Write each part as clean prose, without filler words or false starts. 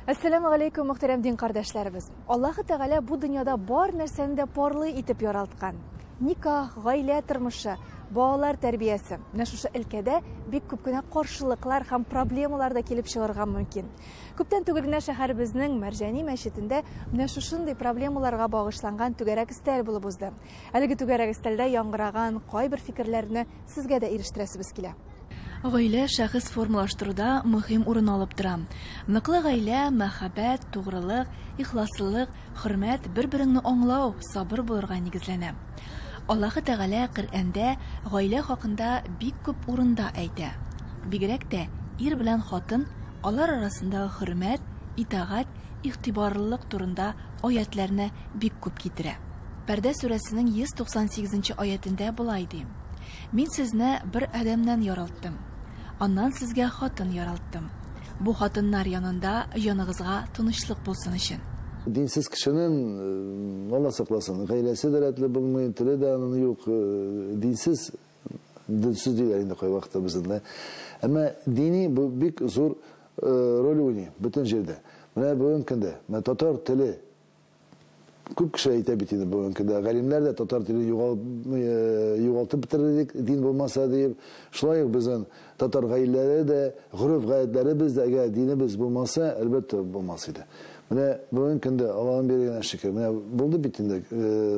Әссәламү галәйкүм, мөхтәрәм дин кардәшләребез. Аллаһы Тәгалә бу дөньяда бар нәрсәне дә парлы итеп яралткан. Никах, гаилә тормышы, балалар тәрбиясе. Менә шушы өлкәдә бик күп кенә каршылыклар һәм проблемалар да килеп чыгарга мөмкин. Күптән түгел генә шәһәребезнең Мәрҗани мәчетендә менә шушындый проблемаларга багышланган түгәрәк өстәл булып узды. Әлеге түгәрәк өстәлдә яңгыраган кайбер фикерләрне сезгә дә ирештерәсебез килә. Гаилә шәхес формалаштыруда мөһим урын алып тора. Ныклы гаилә, мәхәббәт, тугрылык, ихласлылык, хөрмәт, бер-береңне аңлау, сабыр булырга нигезләнә. Аллаһы Тәгалә Коръәндә гаилә хакында бик күп урында әйтә. Бигрәк тә ир белән хатын, алар арасындагы хөрмәт, итагать, игътибарлылык турында аятьләрне бик күп китерә. Пәрдә сүрәсенең 198 нче аятендә болай ди, Мин сезне бер адәмнән яралттым. Аннан сезгә хатын яралттым. Бу хатыннар янында җаныгызга тынычлык булсын өчен. Динсез кешенең, Алла сакласын, гаиләсе дә рәтле булмый, теле дә аның юк. Динсез, динсез диләр инде кайвакытта безнең дә. Әмма дини бу бик зур роль уйный бөтен җирдә. Менә бүгенге көндә, менә татар теле Күп кеше әйтә бит инде бүгенге көндә, галимнәр дә татар телен югалтып бетерер идек, дин булмаса диеп. Шулай ук безнең татар гаиләләре дә, гореф-гадәтләребез дә, әгәр динебез булмаса, әлбәттә, булмас иде. Менә бүгенге көндә, Алланың биргәненә шөкер, менә булды бит инде,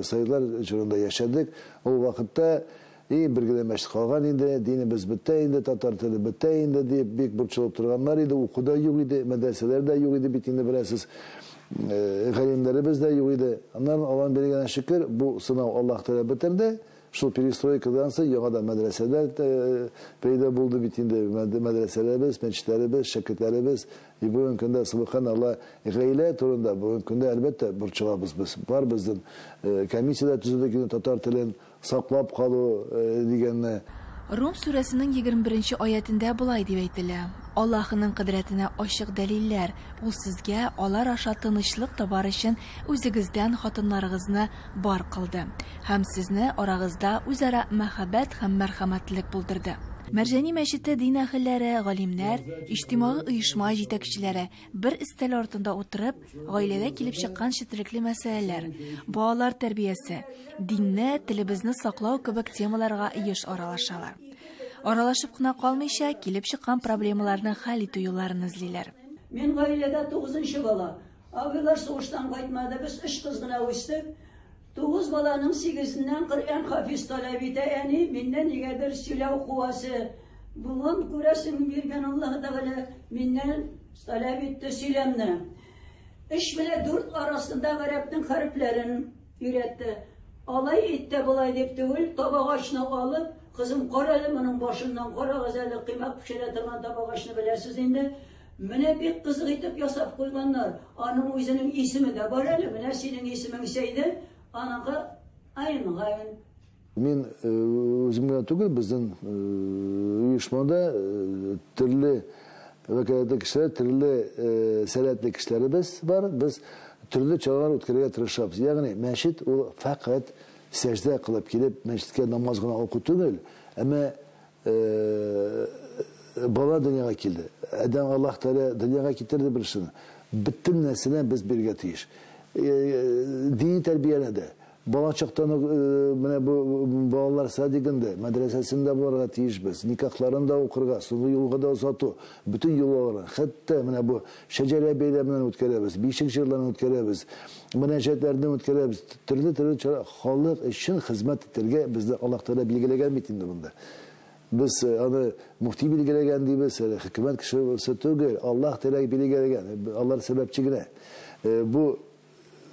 советлар чорында яшәдек, ул вакытта И, бер генә мәчет калган инде, динебез бетә инде, татар теле бетә инде, дип бик борчылып торганнар иде. Уку да юк иде, мәдрәсәләр дә юк иде бит инде, беләсез. Галимнәребез дә юк иде. Аннан Алланың биргәненә шөкер, бу сынау Аллаһ Тәгалә бетерде. Шул перестройкадан соң яңадан мәдрәсәләр пәйда булды бит инде, мәдрәсәләребез, мәчетләребез, шәкертләребез. И бүгенге көндә, сөбханалла, гаилә турында бүгенге көндә, әлбәттә, борчылабыз без. Бар безнең комиссия дә төзедек инде татар телен Саклап калу дигәнне. Рум сүрәсенең 21 нче аятендә болай дип әйтелә, Аллаһының кодрәтенә ачык дәлилләр, Ул сезгә алар аша тынычлык табар өчен үзегездән хатыннарыгызны бар кылды һәм сезне арагызда үзара мәхәббәт һәм мәрхәмәтлелек булдырды. Мәрҗани мәчете дин әһелләре, галимнәр, иҗтимагый оешма җитәкчеләре, Бер өстәл артында утырып, гаиләдә килеп чыккан четерекле мәсьәләләр, балалар тәрбиясе, динне, телебезне саклау кебек темаларга еш аралашалар. Аралашып кына калмыйча, килеп чыккан проблемаларны хәл итү юлларын эзлиләр. Мин гаиләдә тугызынчы бала. Абыйлар сугыштан кайтмады, без өч кыз гына үстек. Тугыз баланың сигезеннән Коръән хафиз таләп итә әни, миннән нигәдер сөйләү куасы булган, күрәсең, биргән Аллаһы Тәгалә миннән таләп итте сөйләмне. Өч белән дүрт арасында гарәпнең хәрефләрен өйрәтте. Алай ит тә болай дип түгел, табагачны алып, кызым, кара әле моның башыннан, карагыз әле, коймак пешерә торган табагачны беләсез инде. Менә бик кызык итеп ясап куйганнар. Аның үзенең исеме дә бар әле. Менә синең исемең Сәйдә, аныкы Айн-Гайн. Мин үзем генә түгел, безнең оешмада төрле вәкаләтле кешеләр, төрле сәләтле кешеләребез бар. Без төрле чаралар үткәрергә тырышабыз. Ягъни мәчет ул фәкать сәҗдә кылып килеп мәчеткә намаз гына уку түгел, әмма Бала дөньяга килде. Адәм Аллаһ Тәгалә дөньяга китерде бер кешене. Бөтен нәрсәне без бирергә тиеш. Дини тәрбияне дә. Бала чактан ук менә бу балалар садигында, мәдрәсәсендә булырга тиешбез. Никахларын да укырга, соңгы юлга да озату, бөтен йолаларын, хәтта менә бу шәҗәрә бәйрәмнәрен үткәрәбез, бишек җырларын үткәрәбез, мөнәҗәтләрне үткәрәбез. Төрле-төрле чара халык өчен хезмәт итәргә безне Аллаһ Тәгалә билгеләгән бит инде монда. Без аны мөфти билгеләгән дибез, әле хөкүмәт кешесе түгел, Аллаһ Тәгалә билгеләгән, алар сәбәпче генә. Бу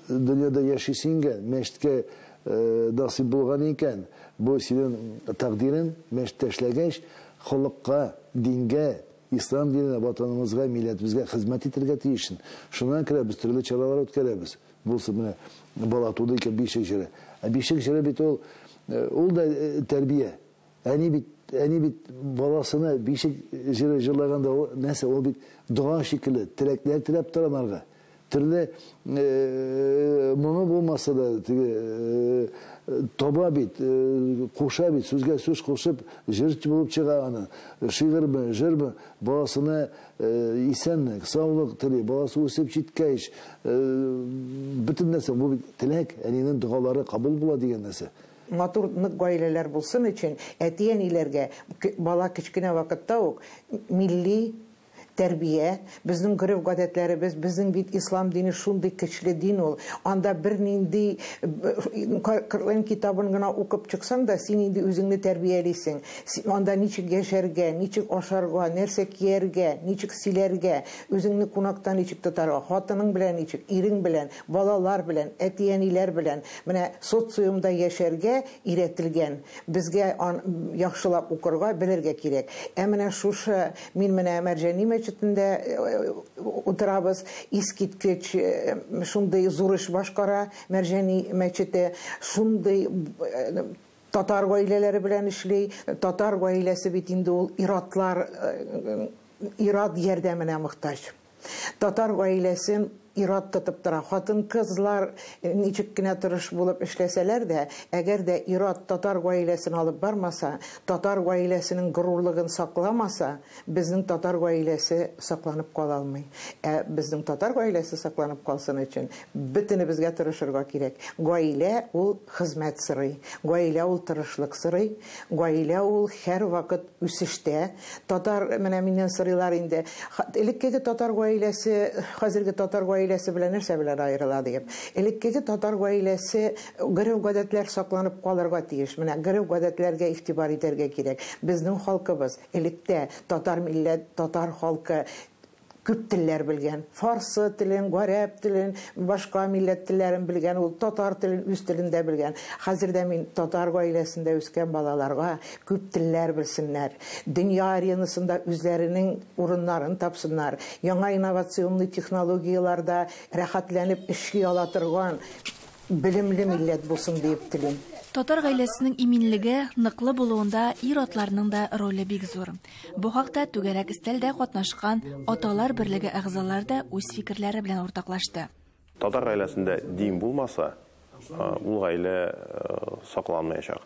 дөньяда яшисең икән, мәчеткә насыйп булган икән, бу синең тәкъдирең, мәчеттә эшләгәч, халыкка, дингә, ислам диненә, ватаныбызга, милләтебезгә хезмәт итәргә тиешсең. Шуннан күрә без төрле чаралар үткәрәбез. Булсын менә бала туды икән, бишек җыры. Ә бишек җыры бит ул, ул да тәрбия. Әни бит, әни бит баласына бишек җыры җырлаганда ул нәрсә, ул бит дога шикелле, теләкләр теләп тора анарга. Төрле моңы булмаса да, теге таба бит, куша бит, сүзгә сүз кушып, җыр булып чыга аны. Шигырьме, җырмы, баласына исәнлек, саулык тели, баласы үсеп җиткәч, бөтен нәрсә бу бит теләк, әнинең догалары кабул була дигән нәрсә. Матур нык гаиләләр булсын өчен әти-әниләргә бала кечкенә вакытта ук милли тәрбия, безнең гореф-гадәтләребез, безнең бит ислам дине шундый көчле дин ул. Анда бернинди Коръән китабын гына укып чыксаң да, син инде үзеңне тәрбиялисең. Анда ничек яшәргә, ничек ашарга, нәрсә кияргә, ничек сөйләргә, үзеңне кунакта ничек тотарга, хатының белән ничек, ирең белән, балалар белән, әти-әниләр белән. Менә социумда яшәргә өйрәтелгән. Безгә яхшылап укырга, белергә кирәк. Ә менә шушы мин менә Мәрҗани мәчетендә утырабыз, искиткеч шундый зур эш башкара Мәрҗани мәчете, шундый татар гаиләләре белән эшли. Татар гаиләсе бит инде ул иратлар, ират ярдәменә мохтаҗ. Татар гаиләсен ират тотып тора. Хатын-кызлар ничек кенә тырыш булып эшләсәләр дә, әгәр дә ират татар гаиләсен алып бармаса, татар гаиләсенең горурлыгын сакламаса, безнең татар гаиләсе сакланып кала алмый. Ә безнең татар гаиләсе сакланып калсын өчен бөтенебезгә тырышырга кирәк. Гаилә ул хезмәт сорый, гаилә ул тырышлык сорый, гаилә ул һәрвакыт үсештә. Татар, менә миннән сорыйлар инде, элеккеге татар гаиләсе, хәзерге татар гаиләсе белән нәрсә белән аерыла диеп. Элеккеге татар гаиләсе гореф-гадәтләр сакланып калырга тиеш. Менә гореф-гадәтләргә игътибар итәргә кирәк. Безнең халкыбыз электә татар милләт, татар халкы күп телләр белгән. Фарсы телен, гарәп телен, башка милләт телләрен белгән, ул татар телен үз телендә белгән. Хәзер дә мин татар гаиләсендә үскән балаларга күп телләр белсеннәр, дөнья аренасында үзләренең урыннарын тапсыннар, яңа инновационный технологияләрдә рәхәтләнеп эшли ала торган белемле милләт булсын диеп телим. Татар гаиләсенең иминлеге ныклы булуында ир-атларның да роле бик зур. Бу хакта түгәрәк өстәлдә катнашкан Аталар берлеге әгъзалары да үз фикерләре белән уртаклашты. Татар гаиләсендә дин булмаса, ул гаилә сакланмаячак.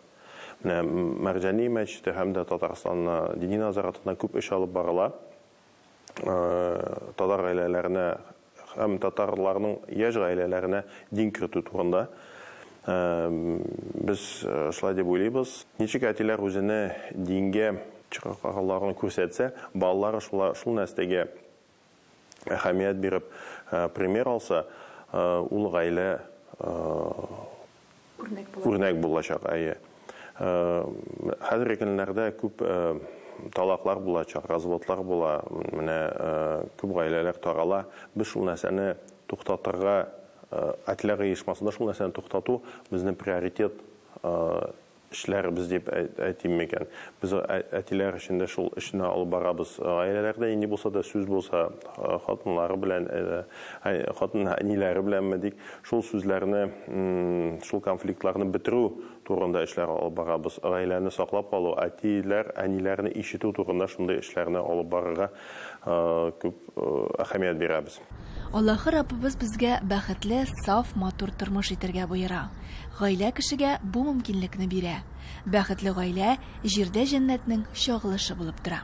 Менә Мәрҗани мәчете һәм дә Татарстан дини назаратында күп эш алып барыла. Татар гаиләләренә һәм татарларның яшь гаиләләренә дин кертү турында без шулай дип уйлыйбыз. Ничек әтиләр үзене дингә чакырганларын күрсәтсә, балалары шул нәрсәгә әһәмият биреп пример алса, ул гаилә үрнәк булачак. Әйе. Хәзерге көннәрдә күп талаклар булачак, разводлар була, менә күп гаиләләр тарала. Без шул нәрсәне туктатырга, әтиләр оешмасында шул нәрсәне туктату безнең приоритет эшләребез дип әйтим микән. Без әтиләр өчен дә шул эшне алып барабыз. Гаиләләрдә нинди булса да сүз булса, хатыннары белән, хатын әниләре беләнме дик, шул сүзләрне, шул конфликтларны бетерү турында эшләр алып барабыз. Гаиләне саклап калу, әтиләр, әниләрне ишетү турында шундый эшләрне алып барырга күп әһәмият бирәбез. Аллаһы Раббыбыз безгә бәхетле, саф, матур тормыш итәргә боера. Гаилә кешегә бу мөмкинлекне бирә. Бәхетле гаилә җирдә җәннәтнең чагылышы булып тора.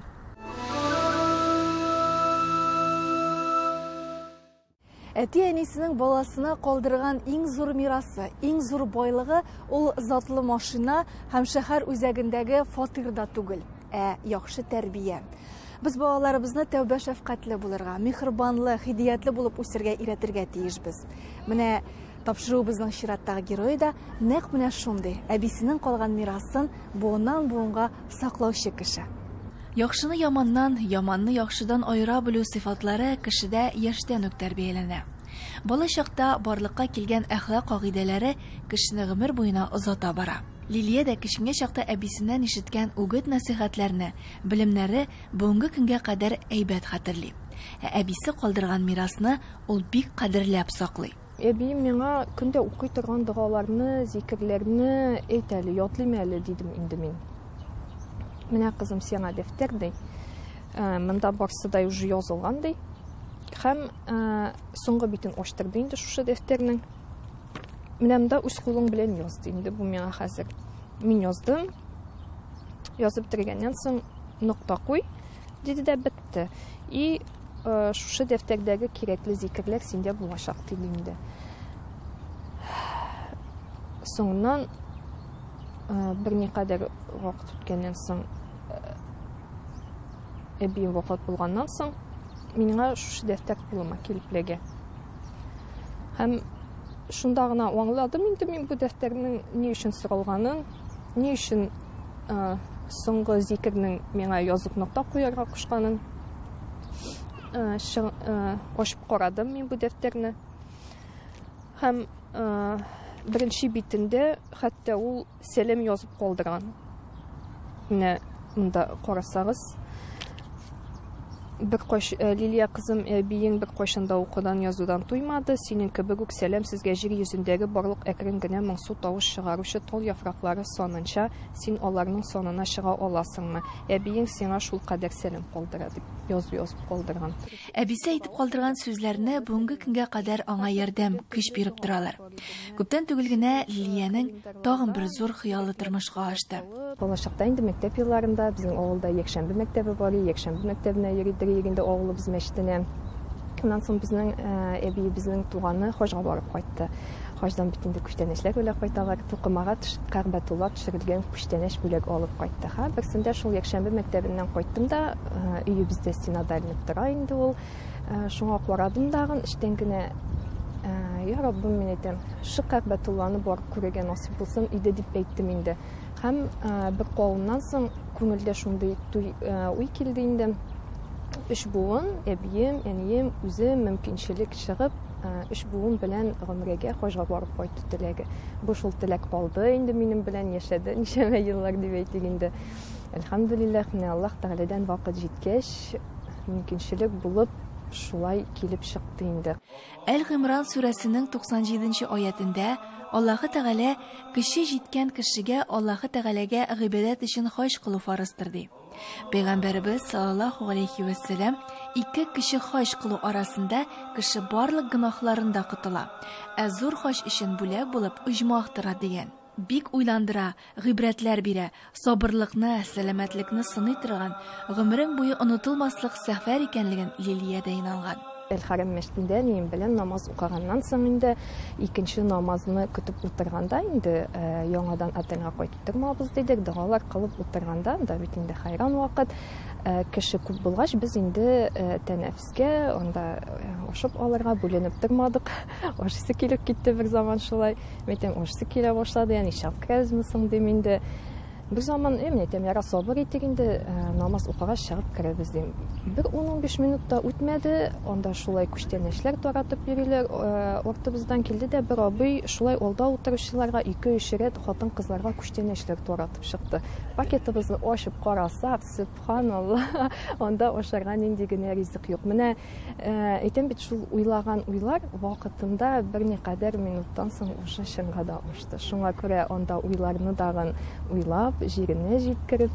Әти-әнисенең баласына калдырган иң зур мирасы, иң зур байлыгы ул затлы машина һәм шәһәр үзәгендәге фатир да түгел, ә яхшы тәрбия. Без балаларыбызны тәүбә шәфкатьле булырга, миһербанлы, һидиятле булып үсергә өйрәтергә тиешбез. Менә тапшыруыбызның чираттагы герое да нәкъ менә шундый, әбисенең калган мирасын буыннан буынга саклаучы кеше. Яхшыны яманнан, яманны яхшыдан аера белү сыйфатлары кешедә яшьтән үк тәрбияләнә. Бала чакта барлыкка килгән әхлак кагыйдәләре кешене гомер буена озата бара. Лилия дә кечкенә чакта әбисеннән ишеткән үгет-нәсыйхәтләрне, белемнәре бүгенге көнгә кадәр әйбәт хәтерли. Ә әбисе калдырган мирасны ул бик кадерләп саклый. Әбием миңа көндә укый торган догаларны, зикерләрне әйт әле, ятлыйм әле, дидем инде мин. Менә кызым сиңа дәфтәр ди. Монда барсы да уже язылган ди. Һәм соңгы битен ачтырды инде шушы дәфтәрнең. Менә монда үз кулың белән яз ди инде бу миңа хәзер. Мин яздым. Язып бетергәннән соң нокта куй, диде дә бетте. И шушы дәфтәрдәге кирәкле зикерләр синдә булачак, диде инде. Соңыннан берникадәр вакыт үткәннән соң, әбием вафат булганнан соң, миңа шушы дәфтәр кулыма килеп эләгә. Һәм шунда гына аңладым инде мин бу дәфтәрнең ни өчен соралганын, ни өчен соңгы зикернең миңа язып нокта куярга кушканын. Ачып карадым мин бу дәфтәрне. Һәм беренче битендә хәтта ул сәлам язып калдырган. Менә монда карасагыз, бер кайш Лилия кызым, әбиең бер кайчан да укудан язудан туймады. Синең кебек үк сәлам сезгә җир йөзендәге барлык әкрен генә моңсу тавыш чыгаручы тал яфраклары санынча, син аларның санына чыга аласыңмы? Әбиең сиңа шул кадәр сәлам калдыра дип язу язып калдырган. Әбисе әйтеп калдырган сүзләрне бүгенге көнгә кадәр аңа ярдәм, көч биреп торалар. Күптән түгел генә Лилиянең тагын бер зур хыялы тормышка ашты. Балачакта инде мәктәп елларында безнең авылда якшәмбе мәктәбе бар, якшәмбе мәктәбенә йөридек инде авылыбыз мәчетенә. Аннан соң безнең әбиебезнең туганы хаҗга барып кайтты. Хаҗдан бит инде күчтәнәчләр бүләк кайталар. Тукымага Кәгъбәтулла төшерелгән күчтәнәч бүләк алып кайтты. Һә, берсендә шул якшәмбе мәктәбеннән кайттым да, өебездә стенада эленеп тора инде ул. Шуңа карадым дагын, эчтән генә, я Раббым, мин әйтәм, шы Кәгъбәтулланы барып күрергә насыйп булсын иде дип әйттем инде. Һәм бер кавымнан соң күңелдә шундый уй килде инде. Өч буын, әбием, әнием, үзем мөмкинчелек чыгып, өч буын белән гомрәгә хаҗга барып кайту теләге. Бу шул теләк калды инде минем белән, яшәде ничәмә еллар дип әйтик инде. Әлхәмдүлилләһ, менә Аллаһ Тәгаләдән вакыт җиткәч, мөмкинчелек булып шулай килеп чыкты инде. Әл-Гыймран сүрәсенең 97 аятендә Аллаһы Тәгалә көче җиткән кешегә Аллаһы Тәгаләгә гыйбадәт өчен хаҗ кылу фарыздыр ди. Пәйгамбәребез саллаллаһу алейхи вә сәлләм ике кече хаҗ кылу арасында кеше барлык гөнаһларында котыла, ә зур хаҗ өчен бүләк булып оҗмах тора дигән. Бик уйландыра, гыйбрәтләр бирә, сабырлыкны, сәламәтлекне сыный торган, гомерең буе онытылмаслык сәфәр икәнлеген Лилия дә инанган. Әл-Харам мәчетендә әнием белән намаз укыганнан соң инде икенче намазны көтеп утырганда инде яңадан отельгә кайтып тормабыз дидек, догалар кылып утырганда, анда бит инде хайран вакыт, кеше күп булгач, без инде тәнәфескә, анда ашып алырга бүленеп тормадык. Ашыйсы килеп китте бер заман шулай. Мин әйтәм, ашыйсы килә башлады, ягъни чыгып керәбезме соң дим инде. Бер заман, мин әйтәм, яра сабыр итик инде, намаз укыгач чыгып керәбез дим. Бер ун-унбиш минут та үтмәде, анда шулай күчтәнәчләр таратып йөриләр. Артыбыздан килде дә бер абый шулай алда утыручыларга ике-өч рәт хатын-кызларга күчтәнәчләр таратып чыкты. Пакетыбызны ачып карасак, сөбханалла, анда ашарга нинди генә ризык юк. Менә, әйтәм бит, шул уйлаган уйлар вакытында берникадәр минуттан соң уже чынга да ашты. Шуңа күрә анда уйларны дагын уйлап, җиренә җиткереп,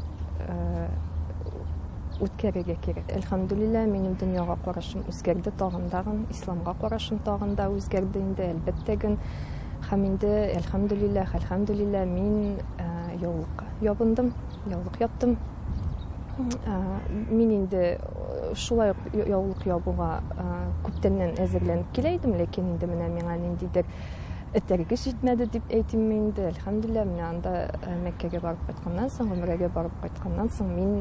үткәрергә кирәк. Әлхәмдүлилләһ, минем дөньяга карашым үзгәрде тагын дагын, исламга карашым тагын да үзгәрде инде, әлбәттә ген. Һәм инде, әлхәмдүлилләһ, әлхәмдүлилләһ, мин яулык ябындым, яулык яптым. Мин инде шулай ук яулык ябуга күптәннән әзерләнеп килә идем, ләкин инде менә миңа ниндидер этәргеч җитмәде дип әйтим инде. Әлхәмдүлилләһ, менә анда Мәккәгә барып кайтканнан соң, гомрәгә барып кайтканнан соң мин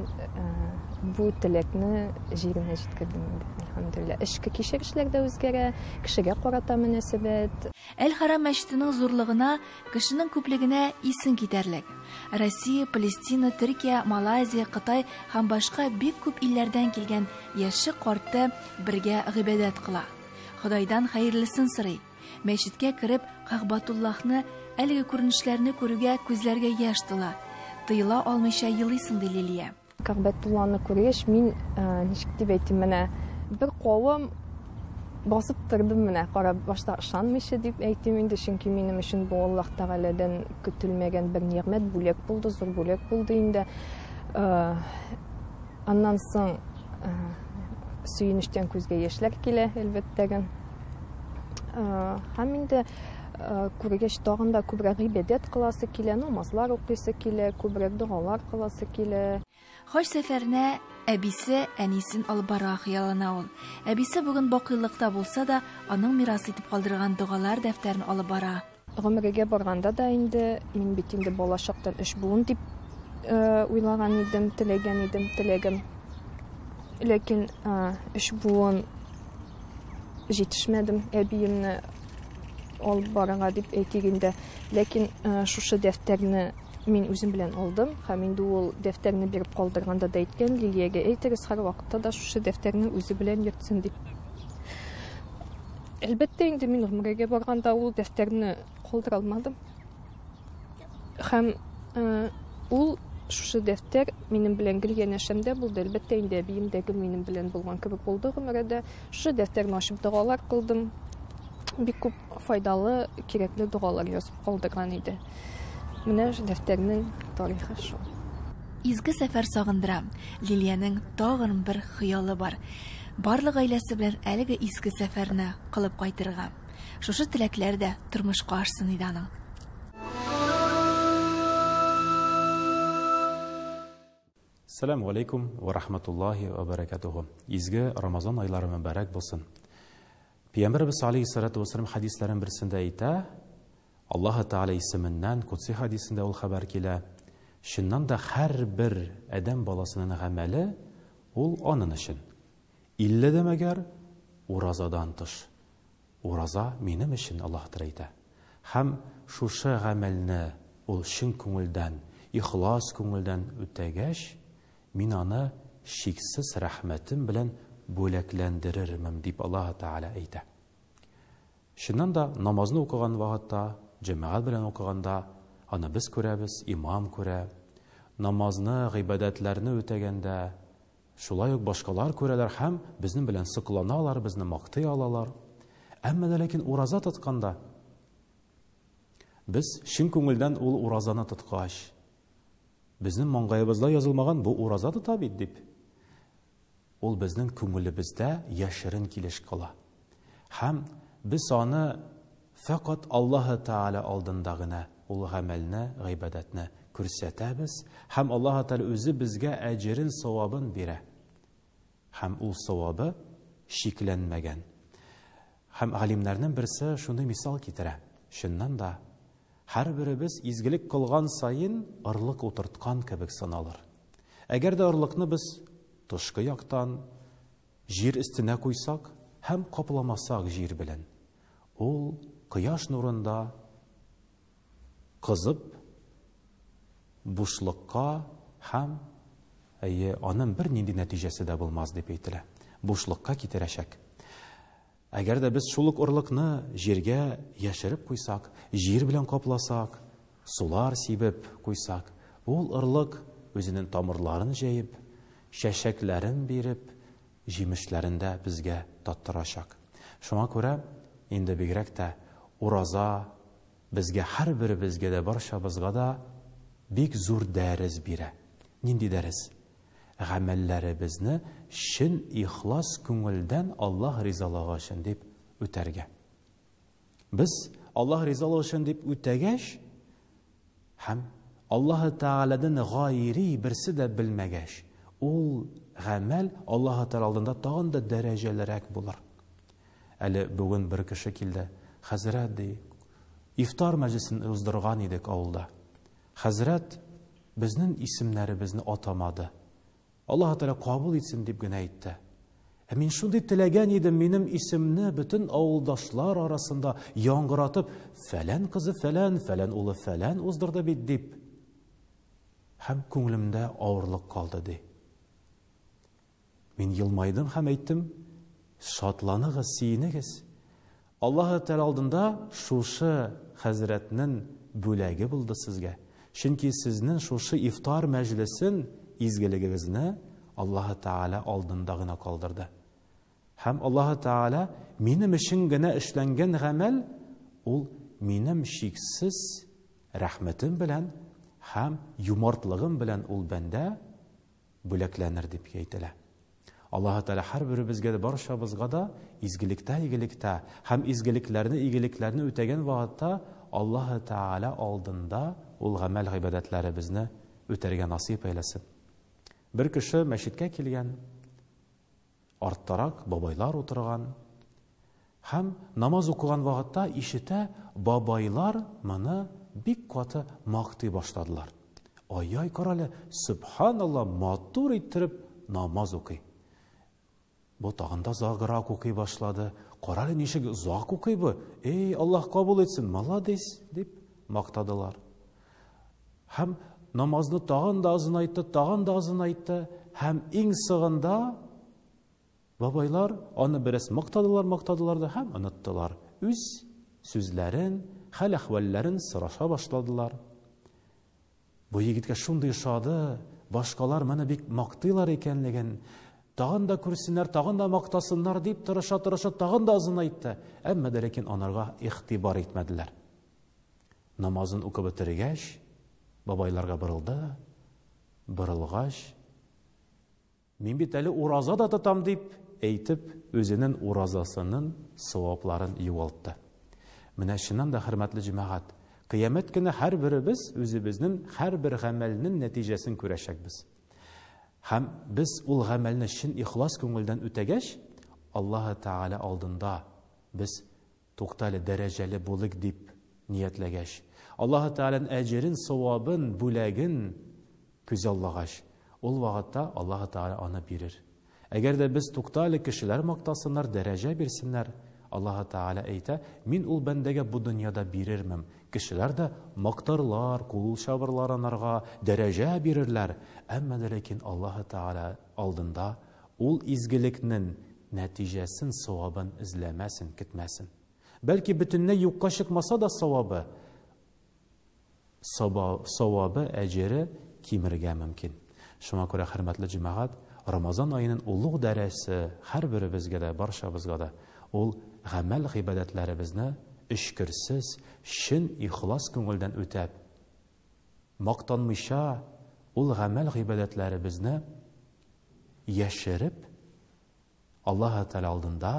бу теләкне җиренә җиткердем инде. Әлхәмдүлилләһ. Эчке кичерешләр дә үзгәрә, кешегә карата мөнәсәбәт. Әл-Харам мәчетенең зурлыгына, кешенең күплегенә исең китәрлек. Россия, Палестина, Төркия, Малайзия, Кытай һәм башка бик күп илләрдән килгән яше карты бергә гыйбадәт кыла. Ходайдан хәерлесен сорый. Мәчеткә кереп, Кәгъбатуллаһны, әлеге күренешләрне күрүгә күзләргә яшь тула. Тыела алмыйча елыйсың, ди Лилия. Кәгъбатуллаһны күргәч, мин, ничек дип әйтим, менә бер кавым басып тордым менә, карап башта ышанмыйча дип әйтим инде, чөнки минем өчен бу Аллаһ Тәгаләдән көтелмәгән бер нигъмәт, бүләк булды, зур бүләк булды инде. Аннан соң, Сөенечтән күзгә яшьләр килә, әлбәттә. Һәм инде күргәч тагын да күбрәк гыйбадәт кыласы килә, намазлар укыйсы килә, күбрәк догалар кыласы килә. Хаҗ сәфәренә әбисе әнисен алып барырга хыяллана ул. Әбисе бүген бакыйлыкта булса да, аның мирас итеп калдырган догалар дәфтәрен алып бара. Гомрәгә барганда да инде мин бит инде балачактан өч буын дип уйлаган идем, теләгән идем, теләгем. Ләкин өч буын җитешмәдем әбиемне алып барырга дип әйтик инде. Ләкин шушы дәфтәрне мин үзем белән алдым һәм инде ул дәфтәрне биреп калдырганда да әйткән Лилиягә әйтегез, һәрвакытта да шушы дәфтәрне үзе белән йөртсен дип. Әлбәттә инде мин гомрәгә барганда ул дәфтәрне калдыра алмадым. Һәм ул шушы дәфтәр минем белән гел янәшәмдә булды. Әлбәттә инде әбием дә гел минем белән булган кебек булды гомрәдә. Шушы дәфтәрне ачып догалар кылдым. Бик күп файдалы, кирәкле догалар язып калдырган иде. Менә дәфтәрнең тарихы шул. Изге сәфәр сагындыра. Лилиянең тагын бер хыялы бар. Барлык гаиләсе белән әлеге изге сәфәрне кылып кайтырга. Шушы теләкләр дә тормышка ашсын иде аның. Сәлам алейкум ва рахматуллахи ва баракатуху. Изге Рамазан айлары мөбарәк булсын. Пәйгамбәрбез алейхиссалату вассалам хадисләренең берсендә әйтә, Аллаһ Тәгалә исеменнән Кудси хадисендә ул хәбәр килә. Чыннан да һәрбер адәм баласының гамәле ул анын өчен. Илле дә мәгәр уразадан тыш. Ураза минем өчен, Аллаһ Тәгалә әйтә. Һәм шушы гамәлне ул чын күңелдән, ихлас күңелдән үтәгәч, мин аны шиксез рәхмәтем белән бүләкләндерермен, дип Аллаһ Тәгалә әйтә. Чыннан да намазны укыган вакытта, җәмәгать белән укыганда, аны без күрәбез, имам күрә. Намазны, гыйбадәтләрне үтәгәндә, шулай ук башкалар күрәләр һәм безнең белән сокланалар, безне мактый алалар. Әмма дә ләкин ураза тотканда, без чын күңелдән ул уразаны тоткач, безнең маңгаебызда язылмаган бу ураза тота бит дип, ул безнең күңелебездә яшерен килеш кала. Һәм без аны фәкать Аллаһы Тәгалә алдында гына ул гамәлне, гыйбадәтне күрсәтәбез һәм Аллаһы Тәгалә үзе безгә әҗерен, савабын бирә. Һәм ул савабы шикләнмәгән. Һәм галимнәрнең берсе шундый мисал китерә. Чыннан да, һәрберебез изгелек кылган саен орлык утырткан кебек саналыр. Әгәр дә орлыкны без тышкы яктан җир өстенә куйсак һәм капламасак җир белән, ул кояш нурында кызып бушлыкка һәм әйе, аның бернинди нәтиҗәсе дә булмас дип әйтелә. Бушлыкка китерәчәк. Әгәр дә без шул ук орлыкны җиргә яшереп куйсак, җир белән капласак, сулар сибеп куйсак, ул орлык үзенең тамырларын җәеп, чәчәкләрен биреп, җимешләрен дә безгә таттырачак. Шуңа күрә инде бигрәк тә ураза безгә һәрберебезгә дә, барчабызга да бик зур дәрес бирә. Нинди дәрес? Гамәлләребезне чын ихлас күңелдән Аллаһ ризалыгы өчен дип үтәргә. Без Аллаһ ризалыгы өчен дип үтәгәч һәм Аллаһ Тәгаләдән гайри берсе дә белмәгәч, ул гамәл Аллаһ Тәгалә алдында тагын да дәрәҗәлерәк булыр. Әле бүген бер кеше килде. Хәзрәт ди, ифтар мәҗлесен уздырган идек авылда. Хәзрәт безнең исемнәребезне атамады. Аллаһ Тәгалә кабул итсен дип генә әйтте. Ә мин шундый теләгән идем, минем исемне бөтен авылдашлар арасында яңгыратып, фәлән кызы фәлән, фәлән улы фәлән уздырды бит дип. Һәм күңелемдә авырлык калды ди. Мин елмайдым һәм әйттем, шатланыгыз, сөенегез. Аллаһ Тәгалә алдында шушы хәзрәтнең бүләге булды сезгә. Чөнки сезнең шушы ифтар мәҗлесен, изгелегегезне Аллаһ Тәгалә алдында гына калдырды. Һәм Аллаһ Тәгалә минем өчен генә эшләнгән гамәл ул минем шиксез рәхмәтем белән һәм юмартлыгым белән ул бәндә бүләкләнер дип әйтелә. Аллаһы Тәгалә һәрберебезгә дә, барчабызга да изгелектә, игелектә һәм изгелекләрне, игелекләрне үтәгән вакытта Аллаһы Тәгалә алдында ул гамәл-гыйбадәтләребезне үтәргә насыйп әйләсен. Бер кеше мәчеткә килгән, арттарак бабайлар утырган һәм намаз укыган вакытта ишетә, бабайлар моны бик каты мактый башладылар. Ай-яй, карале, сөбханалла, матур иттереп намаз укый. Бу тагын да озаграк укый башлады. Карале, ничек озак укый бу. Эй, Аллаһ кабул итсен, молодец, дип мактадылар. Һәм намазны тагын да озынайтты, тагын да озынайтты. Һәм иң соңында бабайлар аны бераз мактадылар, мактадылар да һәм оныттылар. Үз сүзләрен, хәл-әхвәлләрен сораша башладылар. Бу егеткә шундый ошады, башкалар моны бик мактыйлар икәнлеген, тагын да күрсеннәр, тагын да мактасыннар дип тырыша-тырыша тагын да озынайтты. Әмма дә ләкин анарга игътибар итмәделәр. Намазын укып бетергәч, бабайларга борылды. Борылгач, мин бит әле ураза да тотам дип әйтеп, үзенең уразасының савапларын югалтты. Менә чыннан да, хөрмәтле җәмәгать, кыямәт көне һәрберебез үзебезнең һәрбер гамәлнең нәтиҗәсен күрәчәкбез. Һәм без ул гамәлне чын ихлас күңелдән үтәгәч, Аллаһы Тәгалә алдында без Туктале, дәрәҗәле булыйк дип ниятләгәч, Аллаһы Тәгаләнең әҗерен, савабын, бүләген күзаллагач, ул вакытта Аллаһы Тәгалә аны бирер. Әгәр дә без туктале, кешеләр мактасыннар, дәрәҗә бирсеннәр, Аллаһы Тәгалә әйтә, мин ул бәндәгә бу дөньяда бирермен. Кешеләр дә мактарлар, кул чабырлар анарга, дәрәҗә бирерләр. Әмма дә ләкин Аллаһы Тәгалә алдында Ул изгелекнен нәтиҗәсен, савабын эзләмәсен, көтмәсен. Бәлки бөтенләй юкка чыкмаса да савабы, савабы, әҗере кимергә мөмкин. Шуңа күрә, хөрмәтле җәмәгать, Рамазан аенын олуг дәресе һәрберебезгә дә, барчабызга да, ул гамәл-гыйбадәтләребезне эчкерсез, чын ихлас күңелдән үтәп, Мактанмыйча, ул гамәл-гыйбадәтләребезне яшереп, Аллаһы Тәгалә алдында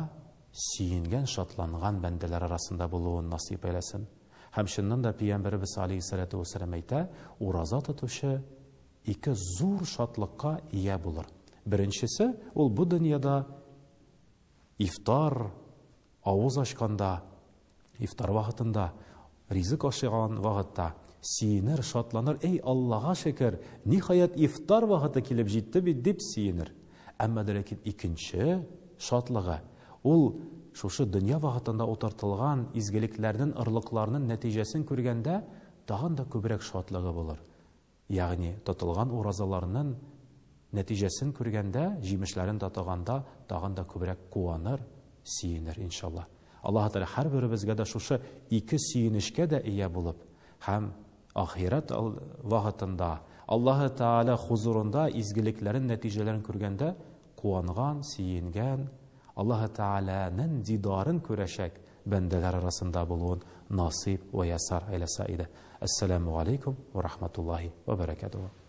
сөенгән, шатланган бәндәләр арасында булуын насыйп әйләсен. Һәм чыннан да Пәйгамбәребез алейһиссалату вәссәлам әйтә, ураза тотучы ике зур шатлыкка ия булыр. Беренчесе, ул бу дөньяда ифтар, авыз ачканда, ифтар вакытында, ризык ашаган вакытта сөенер, шатланыр, әй, Аллага шөкер, ниһаять ифтар вакыты килеп җитте бит, дип сөенер. Әмма дә ләкин икенче шатлыгы, ул шушы дөнья вакытында утыртылган изгелекләрнең, орлыкларның нәтиҗәсен күргәндә, тагын да күбрәк шатлыгы булыр. Ягъни тотылган уразаларның нәтиҗәсен күргәндә, җимешләрен татыганда тагын да күбрәк куаныр, сөенер, иншалла. Аллаһы Тәгалә һәрберебезгә дә шушы ике сөенечкә дә ия булып һәм ахирәт вакытында Аллаһы Тәгалә хузурында изгелекләрен нәтиҗәләрен күргәндә куанган, сөенгән, Аллаһы Тәгаләнең дидарын күрәчәк бәндәләр арасында булуын насыйп вә ясар әйләсә иде. Әссәламү галәйкүм вә рахматуллаһи вә бәрәкәтүһү.